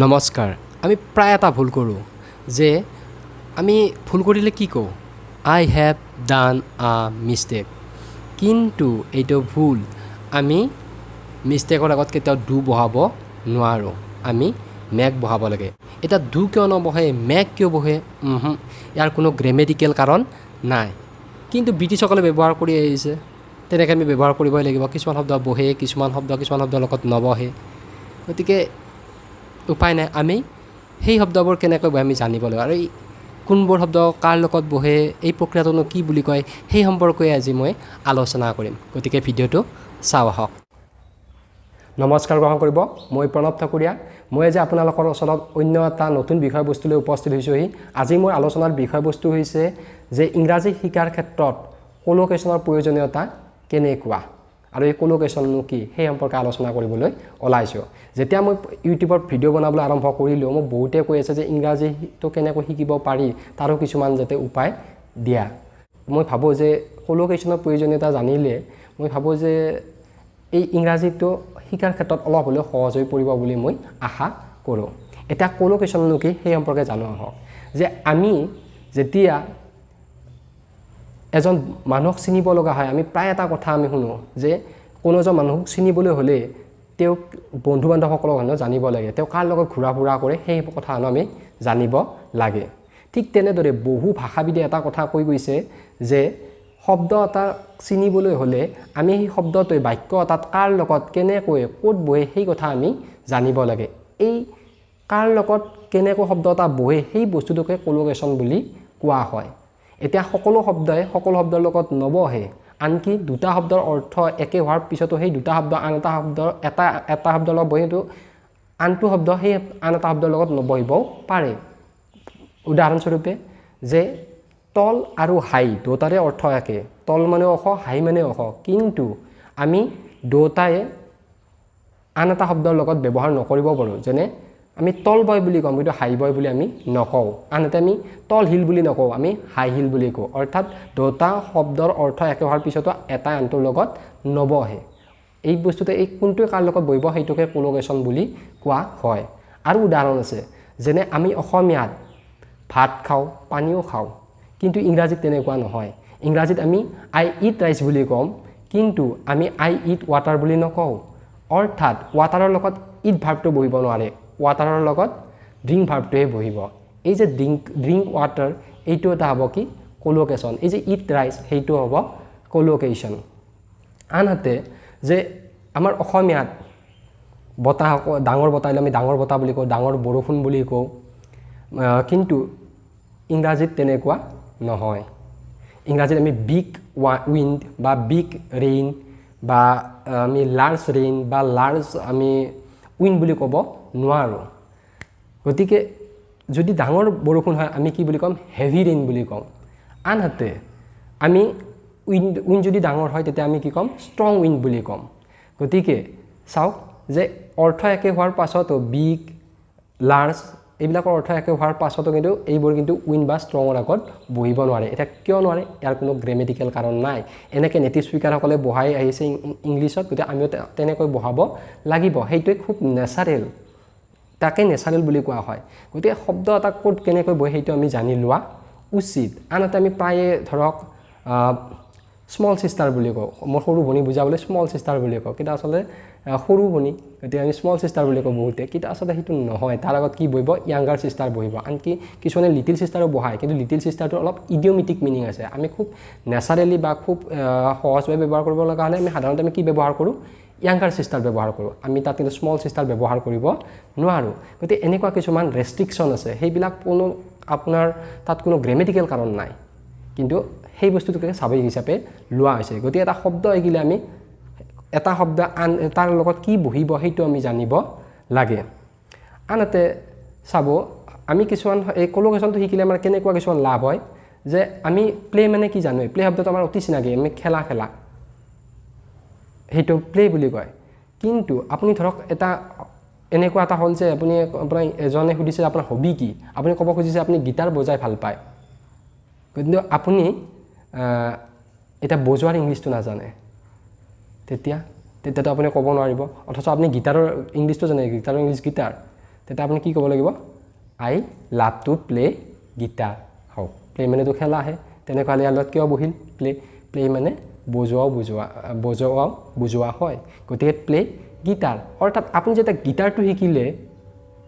নমস্কাৰ। আমি প্ৰায় এটা ভুল কৰোঁ যে আমি ভুল কৰিলে কি কওঁ, I have done a mistake. কিন্তু এইটো ভুল। আমি মিষ্টেকৰ আগত কেতিয়াও do বহাব নোৱাৰোঁ, আমি মেক বহাব লাগে। এতিয়া do কিয় নবহে, মেক কিয় বহে? ইয়াৰ কোনো গ্ৰেমেটিকেল কাৰণ নাই। কিন্তু ব্ৰিটিছসকলে ব্যৱহাৰ কৰি আহিছে, তেনেকৈ আমি ব্যৱহাৰ কৰিবই লাগিব। কিছুমান শব্দ বহে, কিছুমান শব্দ কিছুমান শব্দৰ লগত নবহে। গতিকে উপায় নাই, আমি সেই শব্দবোৰ কেনেকৈ বহে আমি জানিব লাগিব। আৰু এই কোনবোৰ শব্দ কাৰ লগত বহে, এই প্ৰক্ৰিয়াটোনো কি বুলি কয়, সেই সম্পৰ্কে আজি মই আলোচনা কৰিম। গতিকে ভিডিঅ'টো চাওঁ আহক। নমস্কাৰ গ্ৰহণ কৰিব, মই প্ৰণৱ ঠাকুৰীয়া। মই আজি আপোনালোকৰ ওচৰত অন্য এটা নতুন বিষয়বস্তুলৈ উপস্থিত হৈছোঁহি। আজি মোৰ আলোচনাৰ বিষয়বস্তু হৈছে যে ইংৰাজী শিকাৰ ক্ষেত্ৰত কলোকেশ্যনৰ প্ৰয়োজনীয়তা কেনেকুৱা আৰু এই কলোকেশ্যননো কি, সেই সম্পৰ্কে আলোচনা কৰিবলৈ ওলাইছোঁ। যেতিয়া মই ইউটিউবত ভিডিঅ' বনাবলৈ আৰম্ভ কৰিলোঁ, মোক বহুতে কৈ আছে যে ইংৰাজীটো কেনেকৈ শিকিব পাৰি, তাৰো কিছুমান যাতে উপায় দিয়া। মই ভাবোঁ যে কলোকেশ্যনৰ প্ৰয়োজনীয়তা জানিলে মই ভাবোঁ যে এই ইংৰাজীটো শিকাৰ ক্ষেত্ৰত অলপ হ'লেও সহজ হৈ পৰিব বুলি মই আশা কৰোঁ। এতিয়া কলোকেশ্যননো কি সেই সম্পৰ্কে জানো আহক। যে আমি যেতিয়া এজন মানুহক চিনিব লগা হয়, আমি প্ৰায় এটা কথা আমি শুনো যে কোনো এজন মানুহক চিনিবলৈ হ'লে তেওঁক বন্ধু বান্ধৱসকলক হেনো জানিব লাগে, তেওঁ কাৰ লগত ঘূৰা ফুৰা কৰে সেই কথা হেনো আমি জানিব লাগে। ঠিক তেনেদৰে বহু ভাষাবিদে এটা কথা কৈ গৈছে যে শব্দ এটা চিনিবলৈ হ'লে আমি সেই শব্দটোৱে বাক্য এটাত কাৰ লগত কেনেকৈ ক'ত বহে সেই কথা আমি জানিব লাগে। এই কাৰ লগত কেনেকৈ শব্দ এটা বহে সেই বস্তুটোকে কলোকেশ্যন বুলি কোৱা হয়। এতিয়া সকলো শব্দই সকলো শব্দৰ লগত নবহে, আনকি দুটা শব্দৰ অৰ্থ একে হোৱাৰ পিছতো সেই দুটা শব্দ আন এটা শব্দৰ এটা এটা শব্দৰ লগত বহে, কিন্তু আনটো শব্দ সেই আন এটা শব্দৰ লগত নবহিবও পাৰে। উদাহৰণস্বৰূপে যে তল আৰু হাই দুয়োটাৰে অৰ্থ একে, তল মানে ওখ, হাই মানে ওখ, কিন্তু আমি দুয়োটাই আন এটা শব্দৰ লগত ব্যৱহাৰ নকৰিব পাৰোঁ। যেনে আমি তল বয় বুলি ক'ম কিন্তু হাই বয় বুলি আমি নকওঁ, আনহাতে আমি তল হিল বুলি নকওঁ, আমি হাই হিল বুলি কওঁ। অৰ্থাৎ দুয়োটা শব্দৰ অৰ্থ একে হোৱাৰ পিছতো এটা আনটোৰ লগত নবহে। এই বস্তুটো এই কোনটোৱে কাৰ লগত বহিব সেইটোকে কলোকেশ্যন বুলি কোৱা হয়। আৰু উদাহৰণ আছে, যেনে আমি অসমীয়াত ভাত খাওঁ, পানীও খাওঁ, কিন্তু ইংৰাজীত তেনেকুৱা নহয়। ইংৰাজীত আমি আই it rice বুলি ক'ম, কিন্তু আমি আই it water বুলি নকওঁ। অৰ্থাৎ ৱাটাৰৰ লগত it ভাৰ্বটো বহিব নোৱাৰে, ৱাটাৰৰ লগত ড্ৰিংক ভাৰ্বটোহে বহিব। এই যে ড্ৰিংক ৱাটাৰ, এইটো এটা হ'ব কি কলোকেশ্যন। এই যে it rice, সেইটো হ'ব কলোকেশ্যন। আনহাতে যে আমাৰ অসমীয়াত বতাহ, ডাঙৰ বতাহ আহিলে আমি ডাঙৰ বতাহ বুলি কওঁ, ডাঙৰ বৰষুণ বুলি কওঁ, কিন্তু ইংৰাজীত তেনেকুৱা নহয়। ইংৰাজীত আমি বিগ উইণ্ড বা বিগ ৰেইন বা আমি লাৰ্জ ৰেইন বা লাৰ্জ আমি উইণ্ড বুলি ক'ব নোৱাৰোঁ। গতিকে যদি ডাঙৰ বৰষুণ হয় আমি কি বুলি ক'ম, হেভি ৰেইন বুলি ক'ম। আনহাতে আমি উইণ্ড যদি ডাঙৰ হয় তেতিয়া আমি কি ক'ম, ষ্ট্ৰং উইণ্ড বুলি ক'ম। গতিকে চাওক যে অৰ্থ একে হোৱাৰ পাছতো বিগ, লাৰ্জ এইবিলাকৰ অৰ্থ একে হোৱাৰ পাছতো কিন্তু এইবোৰ কিন্তু উইণ্ড বা ষ্ট্ৰঙৰ আগত বহিব নোৱাৰে। এতিয়া কিয় নোৱাৰে, ইয়াৰ কোনো গ্ৰেমেটিকেল কাৰণ নাই। এনেকৈ নেটিভ স্পীকাৰসকলে বহাই আহিছে ইংলিছত, গতিকে আমিও তেনেকৈ বহাব লাগিব। সেইটোৱে খুব নেচাৰেল, তাকে নেচাৰেল বুলি কোৱা হয়। গতিকে শব্দ এটা ক'ত কেনেকৈ বহে সেইটো আমি জানি লোৱা উচিত। আনহাতে আমি প্ৰায়ে ধৰক স্মল চিষ্টাৰ বুলি কওঁ, মোৰ সৰু ভনী বুজাবলৈ স্মল চিষ্টাৰ বুলি কওঁ, কিন্তু আচলতে সৰু ভনী, গতিকে আমি স্মল চিষ্টাৰ বুলি কওঁ বহুতে, কিন্তু আচলতে সেইটো নহয়। তাৰ আগত কি বহিব, য়াংগাৰ চিষ্টাৰ বহিব। আনকি কিছুমানে লিটিল চিষ্টাৰো বহায়, কিন্তু লিটিল চিষ্টাৰটোৰ অলপ ইডিঅ'মেটিক মিনিং আছে। আমি খুব নেচাৰেলি বা খুব সহজভাৱে ব্যৱহাৰ কৰিব লগা হ'লে আমি সাধাৰণতে আমি কি ব্যৱহাৰ কৰোঁ, য়াংগাৰ চিষ্টাৰ ব্যৱহাৰ কৰোঁ। আমি তাত কিন্তু স্মল চিষ্টাৰ ব্যৱহাৰ কৰিব নোৱাৰোঁ। গতিকে এনেকুৱা কিছুমান ৰেষ্ট্ৰিকশ্যন আছে, সেইবিলাক কোনো আপোনাৰ তাত কোনো গ্ৰেমেটিকেল কাৰণ নাই, কিন্তু সেই বস্তুটোকে স্বাভাৱিক হিচাপে লোৱা হৈছে। গতিকে এটা শব্দ শিকিলে আমি এটা শব্দ আন তাৰ লগত কি বহিব সেইটো আমি জানিব লাগে। আনহাতে চাব আমি কিছুমান এই কলোকেশ্যনটো শিকিলে আমাৰ কেনেকুৱা কিছুমান লাভ হয়, যে আমি প্লে মানে কি জানোৱেই, প্লে শব্দটো আমাৰ অতি চিনাকি, আমি খেলা খেলা সেইটো প্লে বুলি কয়। কিন্তু আপুনি ধৰক এটা এনেকুৱা এটা হ'ল যে আপুনি আপোনাৰ এজনে সুধিছে আপোনাৰ হবি কি, আপুনি ক'ব খুজিছে আপুনি গীটাৰ বজাই ভাল পায়, কিন্তু আপুনি এতিয়া বজোৱাৰ ইংলিছটো নাজানে, তেতিয়াতো আপুনি ক'ব নোৱাৰিব। অথচ আপুনি গীটাৰৰ ইংলিছটো জানে, গীটাৰৰ ইংলিছ গীটাৰ, তেতিয়া আপুনি কি ক'ব লাগিব, I love to play guitar. হওক, প্লে মানেতো খেলা আহে, তেনেকুৱা হ'লে ইয়াৰ লগত কিয় বহিল প্লে? প্লে মানে বজোৱাও বুজোৱা হয়, গতিকে প্লে গীটাৰ। অৰ্থাৎ আপুনি যেতিয়া গীটাৰটো শিকিলে,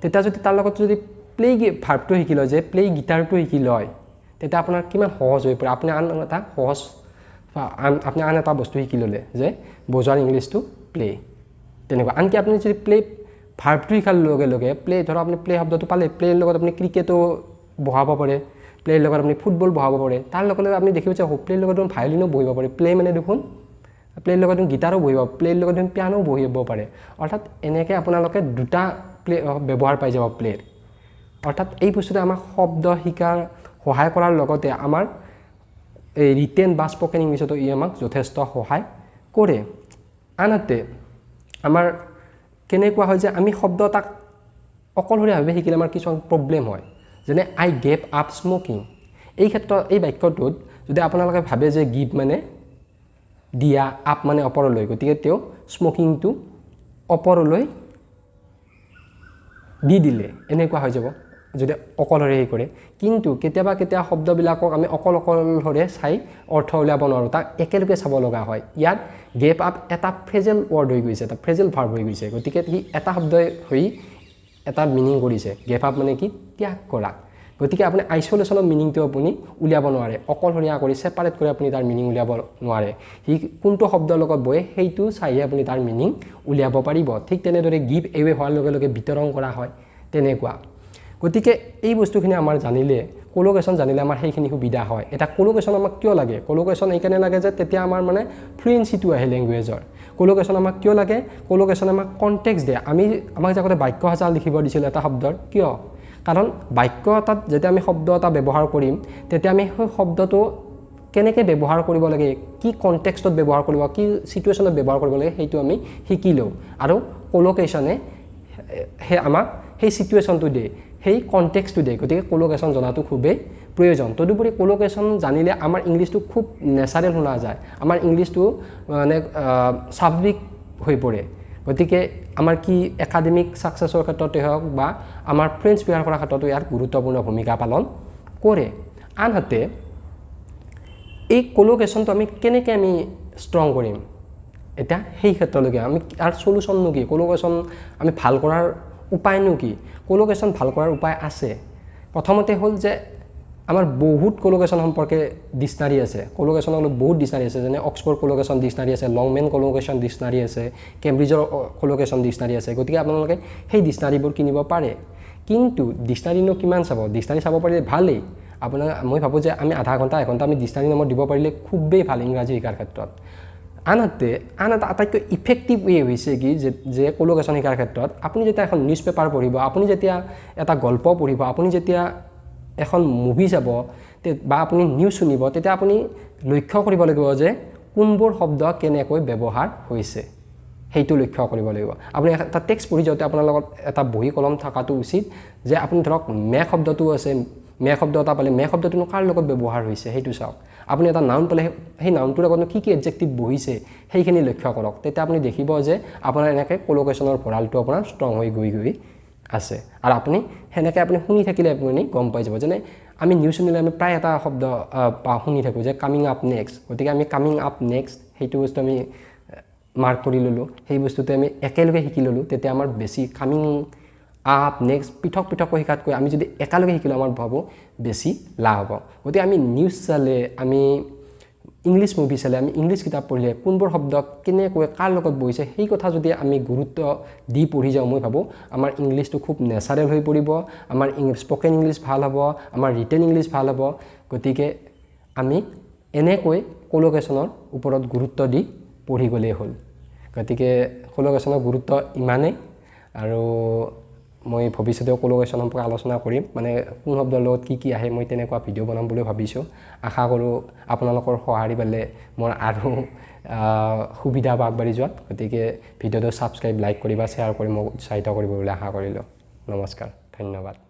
তেতিয়া যদি তাৰ লগত যদি প্লে ভাৰ্বটো শিকি লয়, যে প্লে গীটাৰটো শিকি লয়, তেতিয়া আপোনাৰ কিমান সহজ হৈ পৰে। আপুনি আন এটা সহজ আপুনি আন এটা বস্তু শিকি ল'লে যে বজোৱাৰ ইংলিছটো প্লে, তেনেকুৱা। আনকি আপুনি যদি প্লে ভাৰ্বটো শিকাৰ লগে লগে প্লে, ধৰক আপুনি প্লে শব্দটো পালে, প্লেৰ লগত আপুনি ক্ৰিকেটো বহাব পাৰে, প্লেৰ লগত আপুনি ফুটবল বহাব পাৰে, তাৰ লগে লগে আপুনি দেখিব যে প্লেৰ লগত দেখোন ভায়লিনো বহিব পাৰে, প্লে মানে দেখোন প্লেৰ লগত দেখোন গীটাৰো বহিব, প্লেৰ লগত দেখোন পিয়ানো বহিব পাৰে। অৰ্থাৎ এনেকৈ আপোনালোকে দুটা প্লে ব্যৱহাৰ পাই যাব প্লেৰ। অৰ্থাৎ এই বস্তুটোৱে আমাক শব্দ শিকাৰ সহায় কৰাৰ লগতে আমাৰ এই ৰিটেন বা স্পকেন ইংলিছতো ই আমাক যথেষ্ট সহায় কৰে। আনহাতে আমাৰ কেনেকুৱা হয় যে আমি শব্দ এটাক অকলশৰীয়াভাৱে শিকিলে আমাৰ কিছুমান প্ৰব্লেম হয়, যেনে আই গেভ আপ স্মকিং। এই ক্ষেত্ৰত এই বাক্যটোত যদি আপোনালোকে ভাবে যে গিভ মানে দিয়া, আপ মানে ওপৰলৈ, গতিকে তেওঁ স্মকিংটো ওপৰলৈ দি দিলে, এনেকুৱা হৈ যাব যদি অকলশৰে সেই কৰে। কিন্তু কেতিয়াবা কেতিয়াবা শব্দবিলাকক আমি অকলশৰে চাই অৰ্থ উলিয়াব নোৱাৰোঁ, তাক একেলগে চাব লগা হয়। ইয়াত গেভ আপ এটা ফ্ৰেজেল ৱৰ্ড হৈ গৈছে, এটা ফ্ৰেজেল ভাৰ্ব হৈ গৈছে, গতিকে সি এটা শব্দই হৈ এটা মিনিং কৰিছে। গেভ আপ মানে কি? ত্যাগ কৰা। গতিকে আপুনি আইচলেশ্যনৰ মিনিংটো আপুনি উলিয়াব নোৱাৰে, অকলশৰীয়া কৰি ছেপাৰেট কৰি আপুনি তাৰ মিনিং উলিয়াব নোৱাৰে। সি কোনটো শব্দৰ লগত বহে সেইটো চাইহে আপুনি তাৰ মিনিং উলিয়াব পাৰিব। ঠিক তেনেদৰে গিভ এৱে হোৱাৰ লগে লগে বিতৰণ কৰা হয়, তেনেকুৱা। গতিকে এই বস্তুখিনি আমাৰ জানিলে, কলোকেশ্যন জানিলে আমাৰ সেইখিনি সুবিধা হয়। এটা কলোকেশ্যন আমাক কিয় লাগে? কলোকেশ্যন এইকাৰণে লাগে যে তেতিয়া আমাৰ মানে ফ্লুৱেঞ্চিটো আহে লেংগুৱেজৰ। কলোকেশ্যন আমাক কিয় লাগে? কলোকেশ্যন আমাক কনটেক্সট দিয়ে। আমাক যে আগতে বাক্য সজা লিখিব দিছিল এটা শব্দৰ, কিয়? কাৰণ বাক্য এটাত যেতিয়া আমি শব্দ এটা ব্যৱহাৰ কৰিম, তেতিয়া আমি সেই শব্দটো কেনেকৈ ব্যৱহাৰ কৰিব লাগে, কি কনটেক্সটত ব্যৱহাৰ কৰিব, কি চিটুৱেশ্যনত ব্যৱহাৰ কৰিব লাগে, সেইটো আমি শিকি লওঁ। আৰু কলোকেশ্যনে সেই আমাক সেই চিটুৱেশ্যনটো দিয়ে, সেই কনটেক্সটটো দিয়ে। গতিকে কলোকেশ্যন জনাটো খুবেই প্ৰয়োজন। তদুপৰি কলোকেশ্যন জানিলে আমাৰ ইংলিছটো খুব নেচাৰেল শুনা যায়, আমাৰ ইংলিছটো মানে স্বাভাৱিক হৈ পৰে। গতিকে আমাৰ কি একাডেমিক ছাকচেছৰ ক্ষেত্ৰতে হওক বা আমাৰ ফ্ৰেঞ্চ প্ৰিপেয়াৰ কৰাৰ ক্ষেত্ৰতো ইয়াৰ গুৰুত্বপূৰ্ণ ভূমিকা পালন কৰে। আনহাতে এই কলোকেশ্যনটো আমি কেনেকৈ আমি ষ্ট্ৰং কৰিম, এতিয়া সেই ক্ষেত্ৰলৈকে আমি ইয়াৰ চলুশ্যননো কি, কলোকেশ্যন আমি ভাল কৰাৰ উপায়নো কি? কলোকেশ্যন ভাল কৰাৰ উপায় আছে। প্ৰথমতে হ'ল যে আমাৰ বহুত কলোকেশ্যন সম্পৰ্কে ডিক্সনাৰী আছে, কলোকেশ্যনৰ বহুত ডিক্সনাৰী আছে, যেনে অক্সফৰ্ড কলোকেশ্যন ডিক্সনাৰী আছে, লংমেন কলোকেশ্যন ডিক্সনাৰী আছে, কেম্ব্ৰিজৰ কলোকেশ্যন ডিক্সনাৰী আছে। গতিকে আপোনালোকে সেই ডিক্সনাৰীবোৰ কিনিব পাৰে। কিন্তু ডিক্সনাৰীনো কিমান চাব? ডিক্সনাৰী চাব পাৰিলে ভালেই। আপোনাৰ মই ভাবোঁ যে আমি আধা ঘণ্টা এঘণ্টা আমি ডিক্সনাৰী নামত দিব পাৰিলে খুবেই ভাল ইংৰাজী শিকাৰ ক্ষেত্ৰত। আনহাতে আন এটা আটাইতকৈ ইফেক্টিভ ৱে হৈছে কি যে কলোকেশ্যন শিকাৰ ক্ষেত্ৰত আপুনি যেতিয়া এখন নিউজ পেপাৰ পঢ়িব, আপুনি যেতিয়া এটা গল্প পঢ়িব, আপুনি যেতিয়া এখন মুভি চাব বা আপুনি নিউজ শুনিব, তেতিয়া আপুনি লক্ষ্য কৰিব লাগিব যে কোনবোৰ শব্দ কেনেকৈ ব্যৱহাৰ হৈছে, সেইটো লক্ষ্য কৰিব লাগিব। আপুনি এটা টেক্সট পঢ়ি যাওঁতে আপোনাৰ লগত এটা বহী কলম থকাটো উচিত, যে আপুনি ধৰক মে শব্দটো আছে, মে শব্দ এটা পালে মে শব্দটোনো কাৰ লগত ব্যৱহাৰ হৈছে সেইটো চাওক। আপুনি এটা নাউন পালে সেই নাউনটোৰ লগতনো কি কি এডজেক্টিভ বহিছে সেইখিনি লক্ষ্য কৰক। তেতিয়া আপুনি দেখিব যে আপোনাৰ এনেকৈ কলোকেশ্যনৰ ভঁৰালটো আপোনাৰ ষ্ট্ৰং হৈ গৈ গৈ আছে। আৰু আপুনি সেনেকৈ আপুনি শুনি থাকিলে আপুনি গম পাই যাব। যেনে আমি নিউজ শুনিলে আমি প্ৰায় এটা শব্দ শুনি থাকোঁ যে কামিং আপ নেক্সট। গতিকে আমি কামিং আপ নেক্সট সেইটো বস্তু আমি মাৰ্ক কৰি ল'লোঁ, সেই বস্তুটো আমি একেলগে শিকি ল'লোঁ। তেতিয়া আমাৰ বেছি কামিং আপ নেক্সট পৃথক পৃথককৈ শিকাতকৈ আমি যদি একেলগে শিকিলোঁ আমাৰ ভাবোঁ বেছি লাভ হ'ব। গতিকে আমি নিউজ চালে, আমি ইংলিছ মুভি চালে, আমি ইংলিছ কিতাপ পঢ়িলে কোনবোৰ শব্দ কেনেকৈ কাৰ লগত বহিছে সেই কথা যদি আমি গুৰুত্ব দি পঢ়ি যাওঁ, মই ভাবোঁ আমাৰ ইংলিছটো খুব নেচাৰেল হৈ পৰিব, আমাৰ স্পকেন ইংলিছ ভাল হ'ব, আমাৰ ৰিটেন ইংলিছ ভাল হ'ব। গতিকে আমি এনেকৈ কলোকেশ্যনৰ ওপৰত গুৰুত্ব দি পঢ়ি গ'লেই হ'ল। গতিকে কলোকেশ্যনৰ গুৰুত্ব ইমানেই। আৰু মই ভৱিষ্যতেও কলোকেশ্যন সম্পৰ্কে আলোচনা কৰিম, মানে কোন শব্দৰ লগত কি কি আহে মই তেনেকুৱা ভিডিঅ' বনাম বুলি ভাবিছোঁ। আশা কৰোঁ আপোনালোকৰ সঁহাৰি পালে মোৰ আৰু সুবিধা হ'ব আগবাঢ়ি যোৱাত। গতিকে ভিডিঅ'টো ছাবস্ক্ৰাইব, লাইক কৰিবা, শ্বেয়াৰ কৰি মোক উৎসাহিত কৰিব বুলি আশা কৰিলোঁ। নমস্কাৰ, ধন্যবাদ।